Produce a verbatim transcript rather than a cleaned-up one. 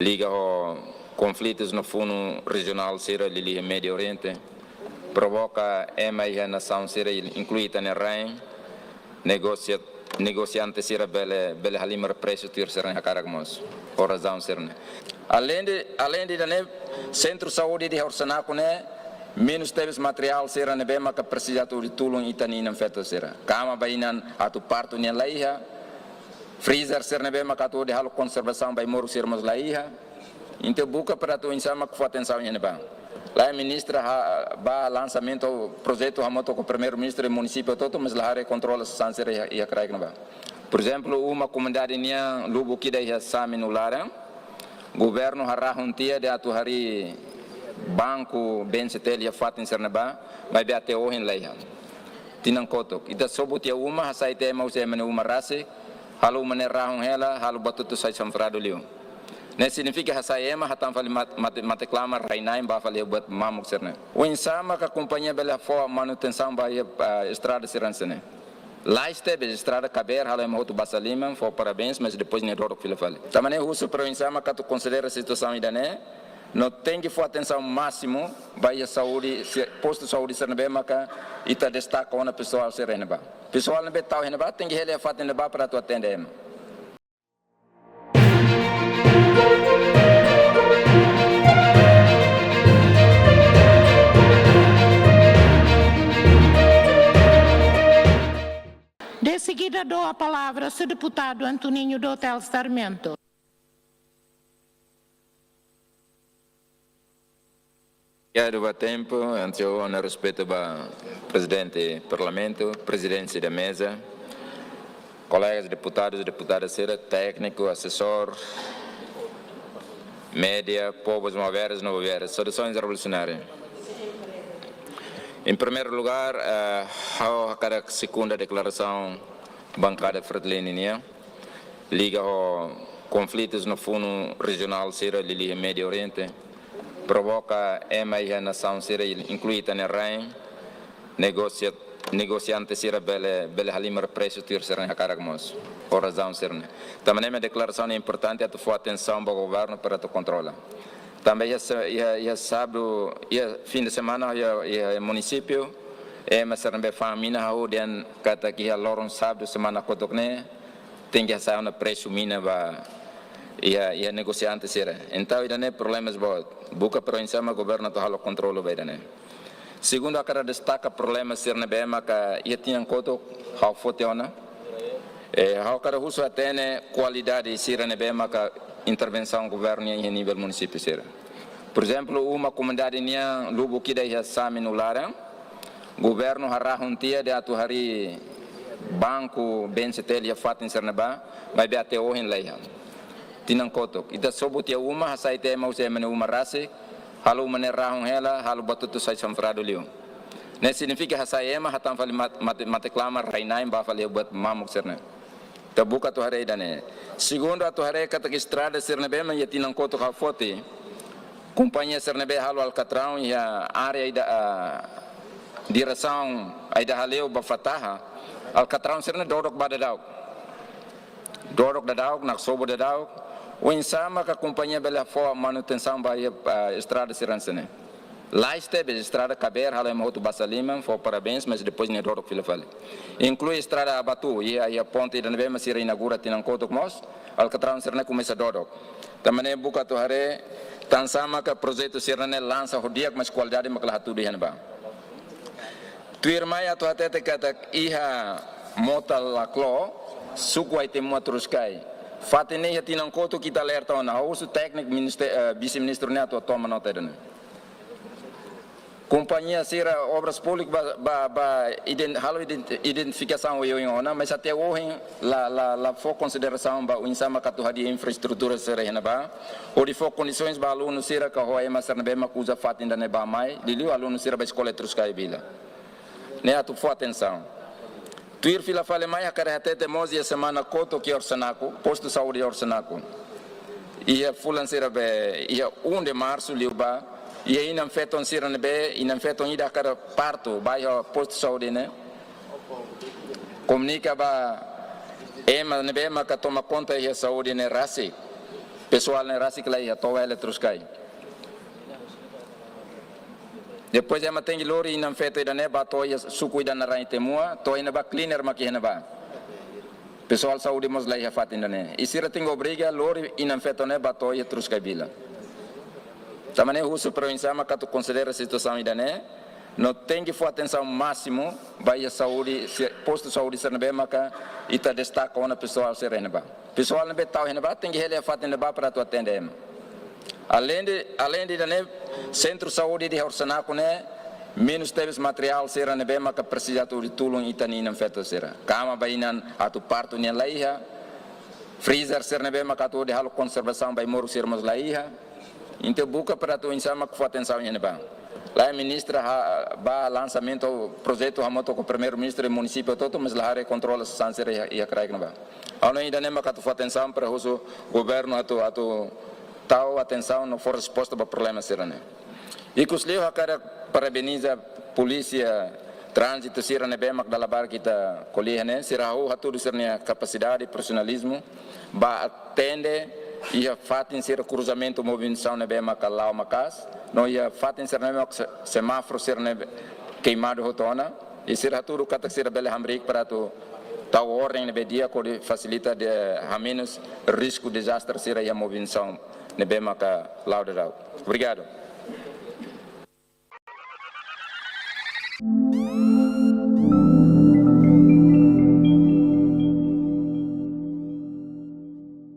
liga ho konflitus no funu rejionál sira liuliu iha Médiu Oriente, provoka ema iha nasaun sira, inklui ita-nia rain, negosia-, negosiante sira bele, bele halimar presu tuir sira-nia hakarak mós, ho razaun sira-ne'e. Aleinde, aleinde ida-ne'e, sentru saúde iha Orsanaku ne'e, menus tebes materiál sira ne'ebé maka presiza atu hodi tulun ita-nia inan-feton sira. Kama ba inan atu partu nian laiha, freezer sira ne'ebé maka atu hodi halo konservasaun ba ai-moruk sira mós laiha. Entaun buka para atu oinsá mak fó atensaun iha ne'ebá. Laiha ministra ha-, bá lansamentu projetu hamutuk ho primeiru-ministru iha munisípiu hotu-hotu, mas la haree kontrola sasán sira iha, iha kraik ne'ebá. Por ezemplu, uma komunidade nian lubuk ida iha Sami nia laran, governu harahun tiha dehan atu harii banku B N C T L iha fatin sira ne'ebá, maibé até ohin laiha. Tinan kotuk. Ita sobu tiha uma, hasai tiha ema husi ema nia uma rasik, halo uma ne'e rahun hela, halo batutu sai sanfradu liu. Ne'e signifika hasai ema, hatán fali mat-, mate, mate-klamar, rai-na'in, bá fali buat mamuk sira-ne'e. Oinsá maka kompañia bele fó manutensaun ba iha, ah, estrada sira hanesan ne'e. Lais tebes, estrada kabeer, halo ema hotu basa liman, fó parabéns, mas depois nia dodok fila fali. Tanba ne'e husu para oinsá maka atu konsidera situasaun ida-ne'e, no tenke fó atensaun másimu ba iha saúde, se-, postu saúde sira ne'ebé maka ita destaka ona pesoál sira iha ne'ebá. Pesoál ne'ebé tau iha ne'ebá, tenke hela iha fatin ne'ebá para atu atende ema. De seguida, dou a palavra ao seu deputado Antoninho do Hotel Sarmento. Obrigadu ba tempu, antes ha'u hato'o ona respeitu ba Prezidente Parlamentu, Prezidénsia da Meza, kolegas deputadus, deputadas sira, tékniku, asesór, média, povus maubere no maubere. Saudasaun revolusionária. Em primeiro lugar, eh, ha'u hakarak sekunda deklarasaun bankada Fretilin nian, liga ho konflitus no funu rejionál sira liuliu iha Médiu Oriente, provoka ema iha nasaun sira, inklui ita-nia rain, negosia-, negosiante sira bele, bele halimar presu tuir sira-nia hakarak mós, ho razaun sira-ne'e. Tanba ne'e mak deklarasaun ne'e importante atu fó atensaun ba governu para atu kontrola. Tanba iha se-, iha, iha sábadu, iha fin de semana, iha, iha munisípiu, ema sira ne'ebé fa'an mina hahú dehan katak iha loron sábadu semana kotuk ne'e, tenke hasai ona presu mina ba iha, iha negosiante sira. Entaun ida-ne'e problemas boot. Buka para oinsá mak governu atu halo kontrolu ba ida-ne'e. Segundu, hakarak destaka problema sira ne'ebé maka iha tinan kotuk ha'u foti ona. Eh, ha'u hakarak husu hatene kualidade sira ne'ebé maka intervensaun governu iha nivel munisípiu sira. Por ezemplu, uma komunidade nian lubuk ida iha Sami nia laran, governu harahun tiha dehan atu harii banku B N C T L iha fatin sira ne'ebá, maibé até ohin laiha. Tinan kotuk. Ita sobu tiha uma, hasai tiha ema husi ema nia uma rasik, halo uma ne'e rahun hela, halo batutu sai sanfradu liu. Ne'e signifika hasai ema, hatán fali mat-, mate-, mate-klamar, rai-na'in, bá fali buat mamuk sira-ne'e. Ita buka atu haree ida-ne'e. Segundu, atu haree katak estrada sira ne'ebé mak iha tinan kotuk ha'u foti. Kompañia sira ne'ebé halo alkatraun iha área ida, ah, diresaun Aida Haleu ba Fataha. Alkatraun sira-ne'e dodok ba daudauk. Dodok daudauk, naksobu daudauk. Oinsá maka kompañia bele fó manutensaun ba iha, ah, estrada sira hanesan ne'e. Lais tebes, estrada kabeer, halo ema hotu basa liman, fó parabéns, mas depois nia dodok fila fali. Inklui estrada Abatu, iha, iha ponte ida ne'ebé mak sira inaugura tinan kotuk mós, alkatraun sira-ne'e komesa dodok. Tanba ne'e buka atu haree, tansá maka projetu sira-ne'e lansa ho di'ak, mas kualidade mak la hatudu iha ne'ebá. Tuirmai atu hatete katak iha Mota Laklo, suku Aitemua Truscai. Fatin ne'e iha tinan kotuk ita alerta ona, ha'u husu tékniku ministé-, eh, vise-ministru ne'e atu toma nota ida-ne'e. Kompañia sira Obras Públikas ba, ba, ba ident-, halo ident-, identifikasaun oioin ona, mas até ohin la, la, la fó konsiderasaun ba oinsá maka atu hadi'a infraestrutura sira iha ne'ebá, hodi fó kondisoens ba alunu sira ka ho ema sira ne'ebé mak uza fatin ida-ne'e bá mai, liuliu alunu sira ba eskola Truscai Vila. Ne'e atu fó atensaun. Tuir fila fali mai hakarak hatete mós iha semana kotuk iha Orsanaku, postu saúde Orsanaku. Iha fulan sira be, iha um de março liubá, iha inan-feton sira ne'ebé, inan-feton ida hakarak partu, bá iha postu saúde ne'e. Komunika ba ema ne'ebé maka toma konta iha saúde ne'e rasik. Pesoál ne'e rasik la iha, to'o Eletrosky. Depois ema tenke lori inan-feto ida-ne'e ba to'o iha suku ida naran Itemua, to'o iha ne'ebá cleaner mak iha ne'ebá. Pesoál saúde mós la iha fatin ida-ne'e. I sira tenke obriga lori inan-feto ne'e ba to'o iha Truscai Vila. Tanba ne'e husu para oinsá maka atu konsidera situasaun ida-ne'e, no tenke fó atensaun másimu ba iha saúde, se-, postu saúde sira ne'ebé maka ita destaka ona pesoál sira iha ne'ebá. Pesoál ne'ebé tau iha ne'ebá tenke hela iha fatin ne'ebá para atu atende ema. Aleinde, aleinde ida-ne'e, sentru saúde iha Orsanaku ne'e menus tebes materiál sira ne'ebé maka presiza atu hodi tulun ita-nia inan-feto sira. Kama ba inan atu partu nian la iha, freezer sira ne'ebé maka atu hodi halo konservasaun ba ai-moruk sira mós la iha. Entaun buka para atu oinsá mak fó atensaun iha ne'ebá. Lae, ministra ha-, bá lansamentu projetu hamutuk ho Primeiru-Ministru i munisípiu hotu-hotu, mas la haree kontrola sasán sira iha, iha kraik ne'ebá. Ha'u hanoin ida-ne'e maka atu fó atensaun para husu governu atu, atu tau atensaun no fó resposta ba problema sira-ne'e. Ikusliu hakarak parabeniza polísia tránzitu sira ne'ebé mak dala barak ita ko'alia ne'e, sira hahú hatudu sira-nia kapasidade, profisionalizmu, bá atende iha fatin sira kruzamentu movimentasaun ne'ebé maka la'o maka'as, no iha fatin sira ne'ebé maka se-, semáforu sira ne'ebé keimadu hotu ona, i sira hatudu katak sira bele hamriik para atu tau orden ne'ebé di'ak hodi fasilita hodi hamenus risku dezastre sira iha movimentasaun ne'ebé maka la'o daudaun. Obrigadu.